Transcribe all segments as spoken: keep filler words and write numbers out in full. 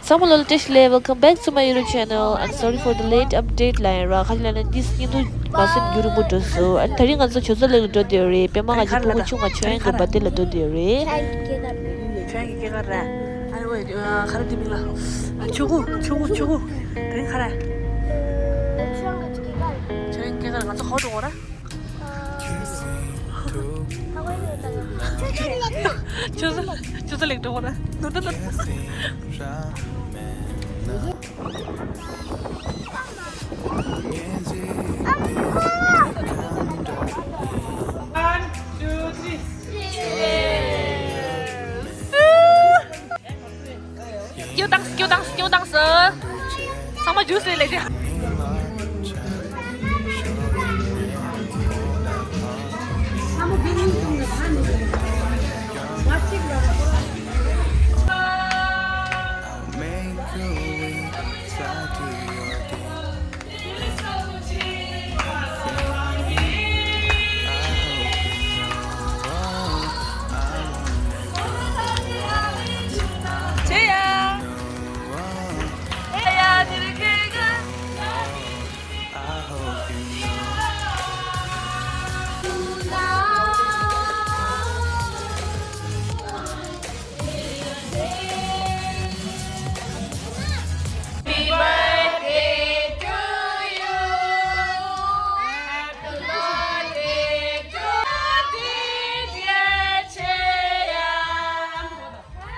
ཚང་མ་ལོ་ལ་བཀྲ་ཤིས་བདེ་ལེགས། Welcome back to my YouTube channel and sorry for the late update ལབ་ཡིན་ར། ཁ་ལ་ན་འདི་སྙིང་སྡུག་མ་སེམས་རྒྱུན་རིང་པོ་འགྲོ་སོང་། ཨ་ནི་དེ་རིང་ང་ཚོ་ཇོ་བོ་རྫ་གླེ་ལ་འགྲོ་བསྡད་ཡོད་རེད། པད་མ་ང་ཚོ་ཕྲུ་གུ་ཆུང་ང་ཆོས་དབྱིངས་ཀྱི་བར་ཐེ་ལ་འགྲོ་བསྡད་ཡོད་རེད། ཆོས་དབྱིངས་ཀྱི་སྐྱེས་སྐར་ར། ཨ་ནི་ཨོ་ཡ་ག་རེ་འདི་མིང་ལ། ཨ་ཆུ་གུ་ཆུ་གུ་ཆུ་གུ། དེ་རིང་ག་རེ། ཆོས་དབྱིངས་ཀྱི་སྐྱེས་སྐར། ཆོས་དབྱིངས་སྐྱེས་སྐར་ང་ཚོ་ག་པར་འགྲོ་དགོས་ར། ཆུ་ཚོད་ལེགས་འགྲོ་བ་ན་ནོར་འདུག་ལ། One, two, three. Cheers. སྐྱིད་པོ་བཏང་སོང་། སྐྱིད་པོ་བཏང་སོང་། སྐྱིད་པོ་བཏང་སོང་། ཚང་མ་ཇུས་རེད་ལབ་དེ།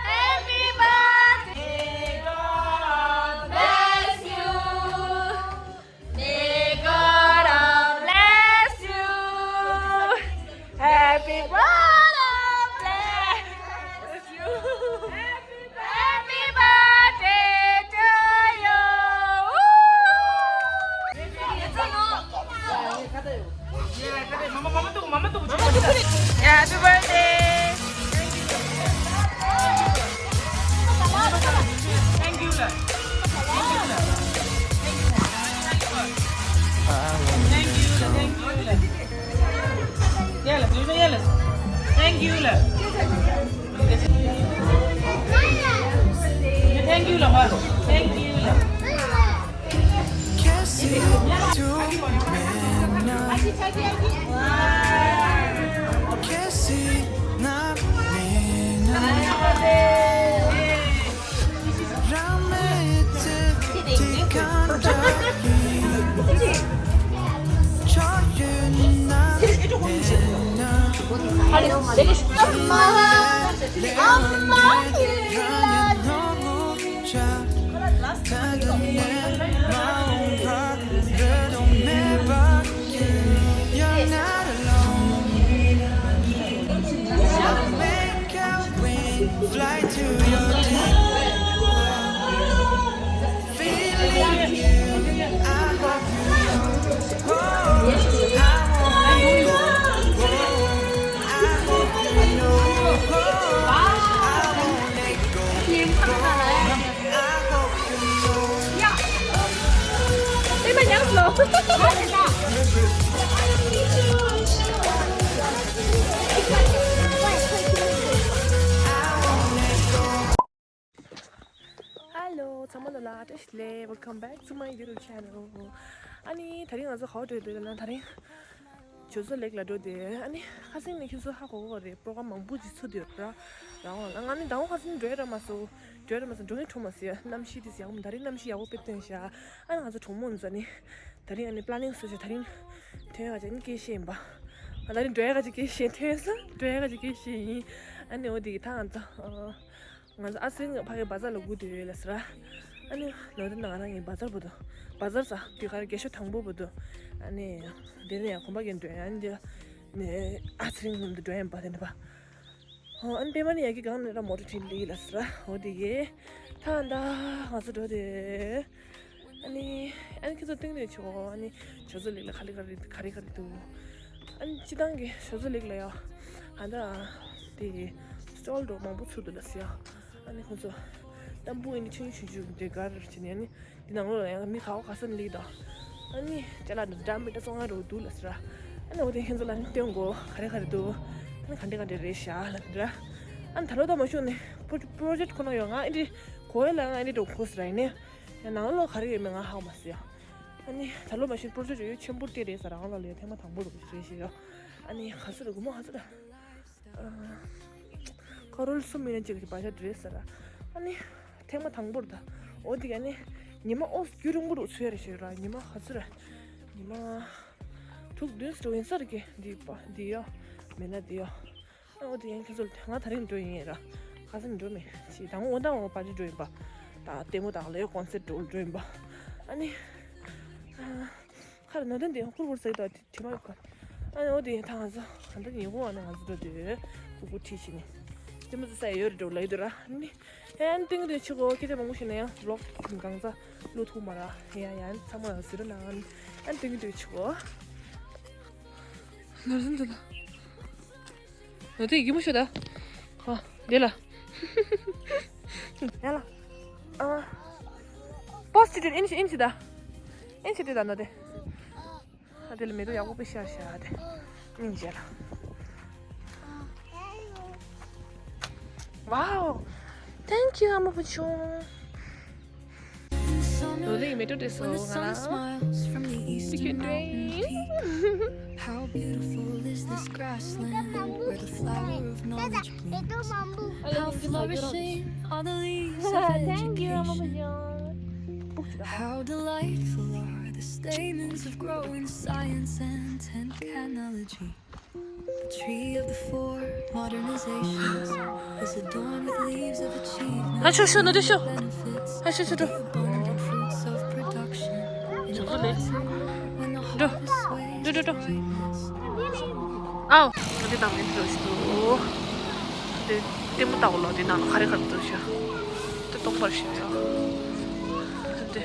Happy birthday, God bless you. May God bless you. Happy birthday, bless you. Happy birthday to you. Happy birthday. Thank you, love. Thank you, love. Thank you, love. Thank you, love. Yeah, love. Thank you, love. Thank you, love. Thank you, love. Fly to your deep. Feeling you, I hope you know. Oh, I won't let go. Oh, I hope you know. Oh, I won't let go. I hope you know. Hello, ཚང་མ་ལོ་ལ་བཀྲ་ཤིས་བདེ་ལེགས། Welcome back to my YouTube channel. ཨ་ནི་དེ་རིང་ང་ཚོ་ག་པར་འགྲོ་འདོད་ལབ་ན། དེ་རིང་ཇོ་བོ་རྫ་གླེ་ལ་འགྲོ་འདོད། ཨ་ནི་ཁ་སང་ནས་ཁྱེད་ཚོ་ཧ་གོ་གི་རེད། པོ་རོ་གྷ་རམ་མང་པོ་ཅིག་ཚུགས་འདུག་ར། རང་དབང་ལ། ང་ནི་ཟླ་བ་ཁ་སང་འགྲོ་ཡ་རག་མ་སོང་། འགྲོ་ཡ་རག་མ་སོང་། འགྲོ་མཁན་འགྲོ་མ་སོང་། གནམ་གཤིས་དེ་ཡག་པོ། དེ་རིང་གནམ་གཤིས་ཡག་པོ་དཔེ་སྟོན་ཤག་ཨ་ནི་ང་ཚོ་གྲོགས་མོ་ཚོ་ནི་དེ་རིང་ཨ་ནི་པི་ལ་ནིང་བཟོས་བྱས། དེ་རིང་ཐོན་ཡག་ཅིག་ཨ་ནི་སྐད་བཤད་ཡིན་པ། ང་དེ་རིང་འགྲོ་ཡག་ཅིག་སྐད་བཤད། ཐོན་སོང་། འགྲོ་ཡག་ཅིག་སྐད་བཤད་ཡིན། ཨ་ནི་འོ་དེ་གི་ད་ང་ཚོ་ང་ཚོ་ཨ་སེང་ཕ་གི་བ་ཛར་ལ་སྒུག་བསྡད་ཡོད་ལབ་ཟེར། ཨ་ནི་ལོ་དེ་ན་ང་རང་གི་བ་ཛར་བར་དུ། བ་ཛར་ཟེར་དུས་ག་རེ། རྒྱན་ཤོག་དང་པོ་བར་དུ། ཨ་ནི་དེ་ནས་ཡང་གོམ་པ་གྱོན་འགྲོ་ཡ། ཨ་ནི་དེ་ནས་ཨ་ཚེ་རིང་མཉམ་དུ་འགྲོ་ཡ་ཡིན་པ། དེ་ནས་པ། ཨོ། ཨ་ནི་པད་མ་ནི་ཡ་གི་སྒང་ནས་ར་མོ་ཊ་ཁྲིད་ལེ་ལབ་ཟེར། འོ་དེ་གི་ད་ད་ང་ཚོ་འགྲོ་དེ། ཨ་ནི་ཨ་ནི་ཁྱེད་ཚོ་སྟེང་ནས་ཆོག་ཨ་ནི་ཇོ་བོ་རྫ་གླེ་ལ་ག་རེ་ག་རེ་ག་རེ་ག་རེ་འདུག་ཨ་ནི་སྤྱིར་བཏང་གི་ཇོ་བོ་རྫ་གླེ་ལ་ཡ། ཨ་ད་དེ་སི་ཊོལ་འདྲ་མང་པོ་ཚུགས་འདུག་ལབ་ཟེར་ཡ། ཨ་ནི་ཁོང་ཚོ་ཏམ་བུ་ཨ་ནི་ཆུང་ཆུང་ཆུང་དེ་ག་རེ་བྱས་ནས། ཨ་ནི་འདི་ནང་ལོགས་ལ་ཡང་མི་ག་བ་ག་ས་ནས་སླེབས་དང་། ཨ་ནི་ཅ་ལག་འདི་འདྲ་མི་འདྲ་བཙོང་ཡ་འདྲ་འདུག་ལབ་ཟེར། ཨ་ནི་འོ་དེ་ཁྱེད་ཚོ་ལ་ནི་སྟོན་དགོས། ག་རེ་ག་རེ་འདུག་ཨ་ནི་ག་འདྲ་ག་འདྲ་རེད་ཤག་ལབ་འདྲ། ཨ་ནི་ད་ལོ་ད་མ་ཤོར་ནས་པོ་པོ་རོ་ཇེཀ་ཁོ་ན་ཡོད། ང་ཨ་འདྲ་ གོ་ཡ་ལ་ང་ནི་འགྲོ་གོ་ས་ར་ཡིན་ནི། ཡང་ནང་ལོགས་ག་རེ་ཡོད་མེད་ང་ཧ་གོ་མ་སོང་ཡ། ཨ་ནི་ད་ལོ་མ་གཞི་པོ་རོ་ཇེཀ་ཡོད་ཆེན་པོ་སྤྲད་རེད་ཟེར་ར། ཨང་ལ་ལོས་ཐེངས་མ་དང་པོ་རུ་རེད་ཞེས་ཡ། ཨ་ནི་ག་ཚོད་རེད། སྒོར་མོ་ག་ཚོད་རེད། ཨ། ཀ་རོར་གསུམ་ཡིན་ན་གཅིག་གི་བར་ཆད་རེད་ཟེར་ར། ཨ་ནི་ཐེངས་མ་དང་པོ་རེད་ད། འོ་དེ་ག་ནི་ཉི་མ་ཨོ་རྒྱུན་རིང་པོ་རུ་འཚོ་ཡ་རེད་ཞེས་ར། ཉི་མ་ག་ཚོད་རེད། ཉི་མ་དྲུག་བདུན་ཙམ་ཡིན་ས་རེད་ཀི། འདི་པ་འདི་ཡ། མེད་ན་འདི་ཡ། ཨ་འོ་དེ་ཡང་ཁྱེད་ཚོ་ང་དེ་རིང་འགྲོ་ཡིན་ར། ཁ་སང་འགྲོ་མེད་ཅི། དང་པོ་དང་པོ་པར་ཊི་འགྲོ་ཡིན་པ། ད་ལྟད་མོ་དང་ལས་ཀོན་སར་ཊི་འགྲོ་འགྲོ་ཡིན་པ། ཨ་ནི། ཨ། ཁར་ནོར་དོན་དེ་ཡང་ཁུར་ཁུར་ཟེར་དུས་དྲི་མ་ཡོད་ག། ཨ་ནི་འོ་དེ་ཡང་ད་ང་ཚོ་ག་འདྲ་ཉེ་པོ་ཨ་ནི་ང་ཚོ་འགྲོ་དུས་ཁུར་ཁུར་ཁྲིད་ཕྱིན་ནས། ལྟད་མོ་ཚོ་ས་ཡ་ཡོད་རེད་འགྲོ་ལབ་ཡོད་དུས་ར། ཨ་ནི། ཡང་ཏིང་ཏིང་ཆུ་གོ་སྐད་ཆ་མང་པོ་ཞིག་ན་ཡང་ཝི་ལོག་གང་ཚ་བླུག་ཐུབ་མ་ར། ཡ་ཡང་ཚང་མ་ལ་ཟེར་ན་ཡང་ཏིང་ཏིང་ཆུ་གོ། ནར་སིན་དུ་ལ། ནོར་དེ་ཡི་མོ་ཤོད་ད། ཧ། དེ་ལ། ཡ་ལ། ཨ། པོ་སི་ཊི་ཊི་ཨིན་ཤི་ཨིན་ཤི་ད། ཨིན་ཤི་དེ་ད་ནོར་དེ། ཨ་དེ་ལ་མེ་ཏོག་ཡག་པོ་དཔེ་ཤར་ཤར་དེ། སྙིང་རྗེ་ལ། Wow! Thank you, ཨ་མ་བུ་ཆུང་། ལོ་ལེགས་མེ་ཏོག་དེ་སོ་ང་ལ། Look at rain. How beautiful is this grassland where the flower of knowledge blooms? How flourishing are the leaves of education? How delightful are the stamens of growing science and technology? The tree of the four modernizations is adorned with leaves of achievement. ཨ་ཤོ་ཤོ་ནོར་དེ་ཤོ། ཨ་ཤོ་ཤོ་འགྲོ། Abundant fruits of production in a time when the འགྲོ། harvest waves འགྲོ་འགྲོ་འགྲོ། Brightness. ཨའོ། འདི་ནང་མི་འགྲོ་ཞིག་འདུག་འདི་ལྟད་མོ་ལྟ་བ་ལོ། འདི་ནང་ལ་ག་རེ་ག་རེ་འདུག་ཤག་འདི་སྟོང་པར་ཤག་ཡ། འདི་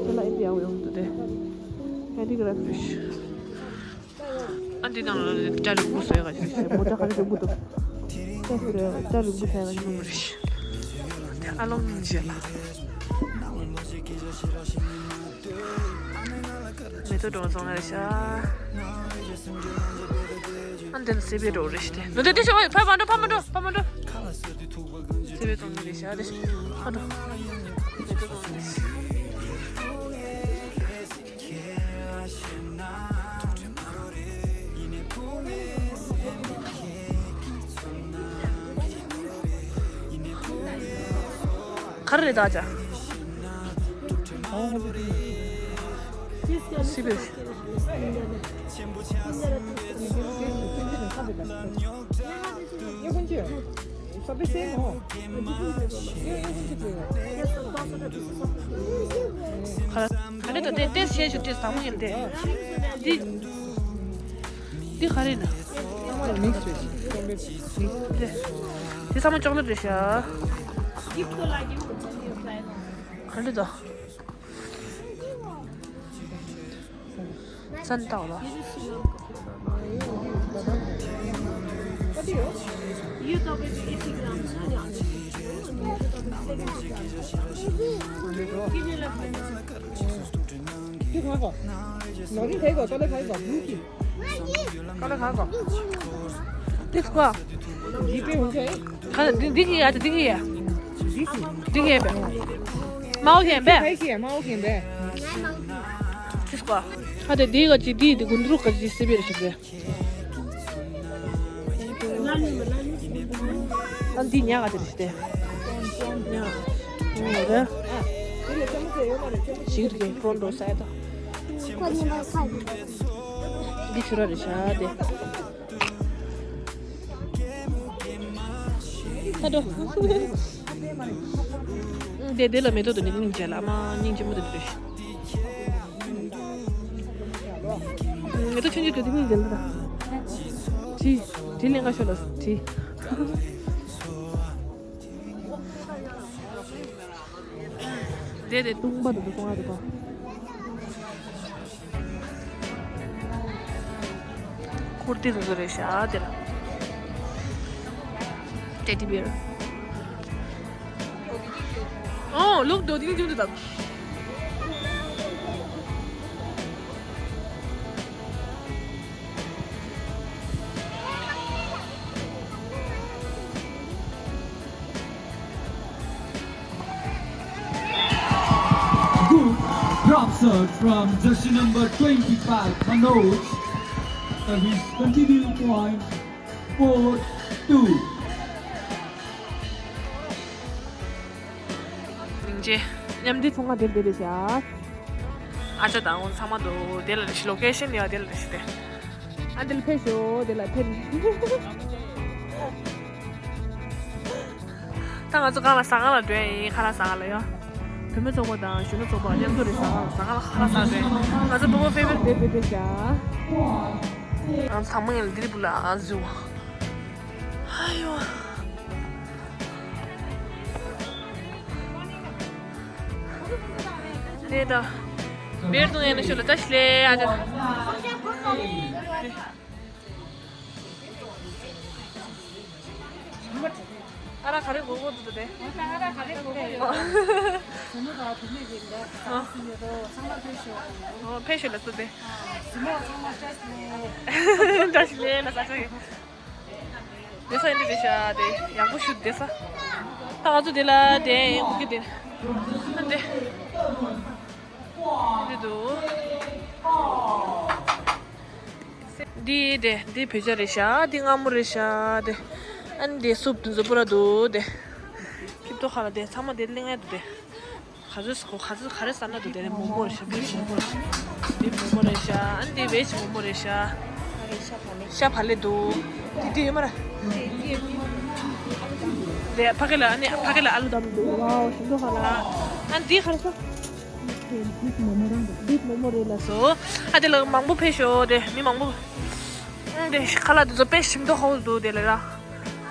འདི་ལ་ཨེ་འདི་ཡག་ཡོང་འདུག་སྟེ། ཧེན་ཌི་ཀེ་རབ་ཊི་རེད་ཤག་ཨ་འདི་ནང་ལ་སྐྲ་རིང་པོ་བཟོས་ཡག་ཅིག་ཤག་མོ་ཊ་ག་རེ་རིང་པོ་འདུག་སྐྲ་རིང་པོ་བཟོས་ཡག་ཅིག་ཡོང་གི་རེད་ཤག་ཨ་ལོང་མི་བྱེད་ལ། མེ་ཏོག་འགྲོ་བཙོང་ཡ་རེད་ཤག་ཨ་འདི་ལ་སེ་བའི་འགྲོ་རེད་ཤག་དེ། ནོར་དེ་དེ་ཤོག་ཕར་མ་འགྲོ་ཕར་མ་འགྲོ་ཕར་མ་འགྲོ། སེ་བའི་བཙོང་གི་རེད་ཤག་དེ། ཕར་འགྲོ། མེ་ཏོག་བཙོང་གི་རེད་ཤག་ག་རེ་རེད་ད་ཅག་སི་པེ། ག་རེ་ད་དེ་ཏེས་བཤད་ཞུ་ཏེས་དང་པོ་ཡིན་ཏེ། འདི། འདི་ག་རེ་ན། མིག་སི་རེད། ཅོག་ལེ་ཊི་མིག་སི་རེད། དེ་ཚང་མ་ཅོག་ལེ་ཊི་རེད་ཤག་ག་རེ་ད། ཚན་ལྟ་བ་ལ། དེ་ག་ག་ནོར་རི་ཧེ་གོ་ཏོ་ལེ་ཧེ་གོ་བུ་ཀི། ཀ་ལ་ག་གོ། ཏིག་ཀ་འདི་པེ་ཧུང་ཁེ། ག་འདི་འདི་གི་ཡ་འདི་གི་ཡ། འདི་གི་འདི་གི་ཡ་པེ། མའོ་གི་ཡ་པེ། ཧེ་གི་ཡ་མའོ་གི་ཡ་པེ། ཏིག་ཀ་ཧ་དེ་འདི་ག་ཅི་འདི་འདི་གུན་རུ་ག་ཅི་སི་པེ་རེ་ཤི་པེ། ཨ་འདི་ཉག་ག་དེ་རེ་ཤི་ཏེ། ཉག་ཉག་རེ། ཤིག་རེ་པྲོན་ཏོ་སའི་ཏོ། འདི་ཆུ་ར་རེ་ཤ་དེ། ད་འགྲོ། དེ་དེ་ལ་མེ་ཏོག་དེ་ནི་སྙིང་རྗེ་ལ་མ་སྙིང་རྗེ་མོ་དེ་འདྲ་ཞིག་མེ་ཏོག་ཆུང་ཆུང་དེ་སྙིང་རྗེ་ལ་ད། དྲི། དྲི་ལེན་ག་ཤོག་ལ་དྲི། དེ་དེ་ཏུང་པ་དེ་ཏུང་པ་དེ་པ། ཀུར་ཏི་བཟོ་བཟོ་རེད་ཤག་དེར། ཏེ་ཌི་བེར། ཨོ་ལུག་དོ་ཏི་ནི་ཅུང་ཏི་དང་། Drop shot from jersey number twenty-five, Manoj. Service continue point four two. སྙིང་རྗེ། མཉམ་འདི་ཚང་མ་དེར་དེ་རེད་བཞག་ཨ་ཅག་དང་འོང་ཚང་མ་འདུག་དེ་ལ་རེ་ཞིག་ལོ་ཀེ་ཤན་ཡོད་དེ་ལ་རེ་ཞིག་དེ། ཨ་འདི་ལ་ཕེབས་ཤོག་དེ་ལ་ཕེབས། ད་ང་ཚོ་གང་ལ་ཟ་ཁང་ལ་འགྲོ་ཡ་ཡིན། ཁ་ལག་ཟ་ཁང་ལ་ཡོ། བུད་མེད་ཚོགས་པ་དང་གཞོན་ནུ་ཚོགས་པ་མཉམ་དུ་རེད། ཟ་ཁང་ལ་ཟ་ཁང་ལ་ཁ་ལག་ཟ་འགྲོ་ཡ་ཡིན། ང་ཚོ་བུ་མོ་ཕེབས་ཕེབས་དེ་དེ་དེ་བཞག་ང་ཚོ་དང་པོ་ཡིན་ལ་དེ་རིང་བུ་ལ་ཨ་ཟུ། ཨ་ཡོ། དེ་ད། བེར་དུ་ཡན་ན་ཤོ་ལ་ད་ཤི་ལེ་ཨ་ཅག་ཨ་ར་ག་རེ་གོ་གོ་འདུག་དེ། ཨ་ར་ག་རེ་གོ་གོ་ཡོད། ཟིན་མོ་དང་བུད་མེད་ཀྱི་འདྲ་ཟ་ཟིན་ཡོད་དོ། ཚང་མ་ཕེབས་ཤོག་ཨོ་ཕེབས་ཤོག་ལ་སོ་དེ། ཟིན་མོ་ཚང་མ་བཀྲ་ཤིས་བཀྲ་ཤིས་ལེ་ལ་ཟ་ཆོག་ཡོད། དེ་ས་ཡིན་དེ་ཤ་དེ་ཡག་པོ་ཞུ་དེ་ས། ད་ང་ཚོ་དེ་ལ་དེ་ཡིན་གོ་གི་དེ། ཨ་དེ། འདི་འདུག་འདི་དེ་འདི་བོད་ཇ་རེད་ཤག་འདི་མངར་མོ་རེད་ཤག་དེ། ཨ་ནི་དེ་སུབ་དེ་ཚོ་པུ་ར་འདུག་དེ། ཕིབ་ཏོ་ཁ་ལ་དེ་ཚང་མ་དེ་གླེང་ཡ་འདུག་དེ། ག་ཚོད་ག་ཚོད་ག་རེ་ཟ་ན་འདུག་དེ་རེད། མོག་མོག་རེད་ཤག་བེཇ་མོག་མོག་རེད་ཤག་འདི་བེཇ་མོག་མོག་རེད་ཤག་འདི་བེཇ་མོག་མོག་རེད་ཤག་ཤ་བག་ལེབ་འདུག་དེ་དེ་ཡོད་མ་རེད། དེ་ཕ་གི་ལ་ཨ་ནི་ཕ་གི་ལ་ཨ་ལུ་དམ་འདུག་ཝའོ་ཞིམ་མདོག་ཁ་ལ། ཨ་འདི་ག་རེ་ཟ། འདི་མོག་མོག་རེད་ལ་སོ། ཨ་དེ་ལ་མང་པོ་ཕེབས་ཤོག་དེ་མི་མང་པོ། ཨ་དེ་ཁ་ལག་དེ་ཚོ་དཔེ་ཞིམ་མདོག་ཧོ་འདུག་དེ་ལ་ར།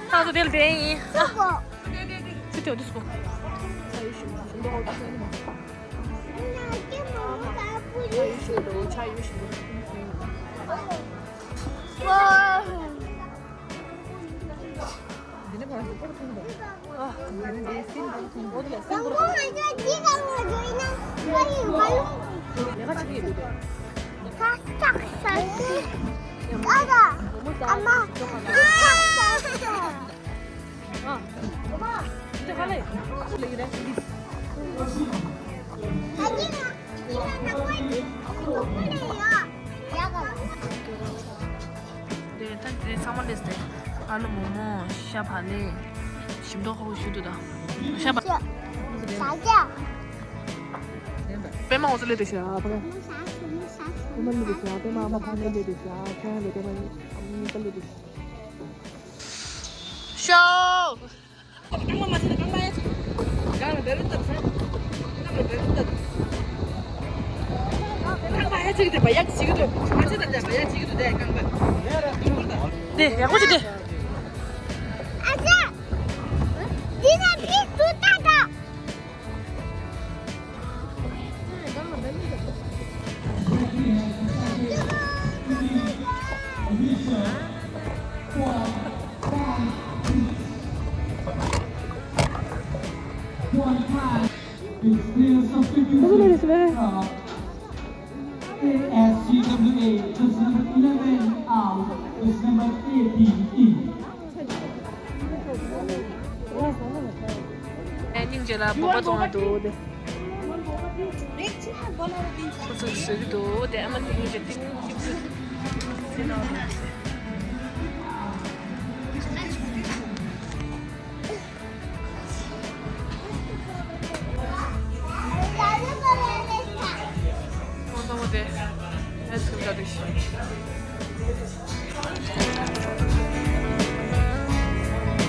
ང་ཚོ་དེ་ལ་དེ་ཡིན། ཨ་ཙི་དེ་འོ་དེ་སོ། དེ་ད་དེ་ཚང་མ་སླེབས་ཏེ། ཨ་ལུ་མོག་མོག་ཤ་བག་ལེབ། ཞིམ་མདོག་ཁ་པོ་ཞིག་འདུག་ད། ཤ་བག་ཤ་རྒྱ། པད་མ་འོ་ཙི་སླེབས་ཏེ་ཤ་བག་པད་མ་སླེབས་ཏེ་ཤ། པད་མ་ཨ་མ་ཕ་མ་སླེབས་ཏེ་ཤ། ཁྱེད་རང་ལ་པད་མ་ཨ་མ་སླེབས་ཏེ་ཤ། ཤོ། རྐང་པ་མ་ཆེ་ན་རྐང་པ་ཡ་ཆེ། རྐང་ལ་བེ་རུ་བཏབ་ཟེར། རྐང་ལ་བེ་རུ་བཏབ། རྐང་པ་ཡ་ཆེ་གི་དེ་བ་ཡ་ཆེ་གི་དེ། མ་ཆེ་ན་དེ་བ་ཡ་ཆེ་གི་དེ་རྐང་པ། དེ་ཡག་པོ་ཆེ་དེ། ཨ་ཅག་འདི་ན་ཕི་དུ་ཏ་ཏ། It's clear substitution from A S C W A, just number eleven out, just number eighteen in. ཨེ་སྙིང་རྗེ་ལ་སྤོབས་པ་གཏོང་ལ་འདུག་དེ། ཁོ་ཚོ་བཟོས་ཀྱི་འདུག་དེ། ཨ་མ་དེ་སྙིང་རྗེ་དེ་སྙིང་རྗེ་ཚེ་ནང་ལ་ཟེར། ཁོང་ཚོ་དེ་ཨེ་སི་ཀྲིམ་འདྲ་འདུག་ཤི།